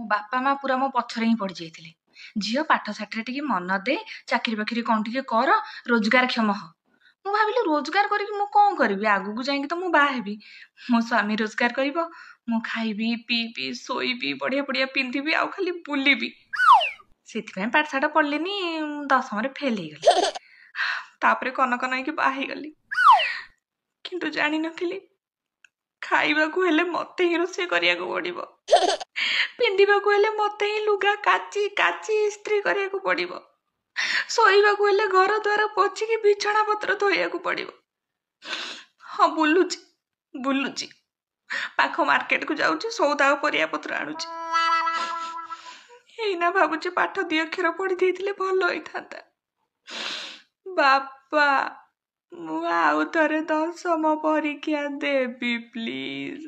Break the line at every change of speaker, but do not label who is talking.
ବାପା ମା ପୁରା ମୋ ପଛରେ ହିଁ ପଡ଼ିଯାଇଥିଲେ। ଝିଅ, ପାଠ ସାଠରେ ଟିକେ ମନ ଦେ, ଚାକିରି ବାକିରି କ'ଣ ଟିକେ କର, ରୋଜଗାରକ୍ଷମ ହ। ମୁଁ ଭାବିଲି, ରୋଜଗାର କରିକି ମୁଁ କ'ଣ କରିବି? ଆଗକୁ ଯାଇକି ତ ମୁଁ ବାହା ହେବି, ମୋ ସ୍ୱାମୀ ରୋଜଗାର କରିବ, ମୁଁ ଖାଇବି, ପିଇବି, ଶୋଇବି, ବଢ଼ିଆ ବଢ଼ିଆ ପିନ୍ଧିବି ଆଉ ଖାଲି ବୁଲିବି। ସେଥିପାଇଁ ପାଠ ସାଠ ପଢ଼ିଲିନି, ଦଶମରେ ଫେଲ୍ ହେଇଗଲି। ତାପରେ କନ କନ ହେଇକି ବାହା ହେଇଗଲି। କିନ୍ତୁ ଜାଣିନଥିଲି, ଖାଇବାକୁ ହେଲେ ମତେ ହିଁ ରୋଷେଇ କରିବାକୁ ପଡ଼ିବ, ପିନ୍ଧିବାକୁ ହେଲେ ମତେ ହିଁ ଲୁଗା କାଚି କାଚି ଇସ୍ତ୍ରୀ କରିବାକୁ ପଡ଼ିବ, ଶୋଇବାକୁ ହେଲେ ଘର ଦ୍ୱାର ପୋଛିକି ବିଛଣା ପତ୍ର ଧୋଇବାକୁ ପଡ଼ିବ। ହଁ, ବୁଲୁଛି ବୁଲୁଛି, ପାଖ ମାର୍କେଟକୁ ଯାଉଛି, ସଉଦା ଆଉ ପରିବା ପତ୍ର ଆଣୁଛି। ଏଇନା ଭାବୁଛି, ପାଠ ଦି ଅକ୍ଷର ପଢ଼ି ଦେଇଥିଲେ ଭଲ ହେଇଥାନ୍ତା। ବାପା, ମୁଁ ଆଉ ଥରେ ଦଶମ ପରୀକ୍ଷା ଦେବି, ପ୍ଲିଜ୍।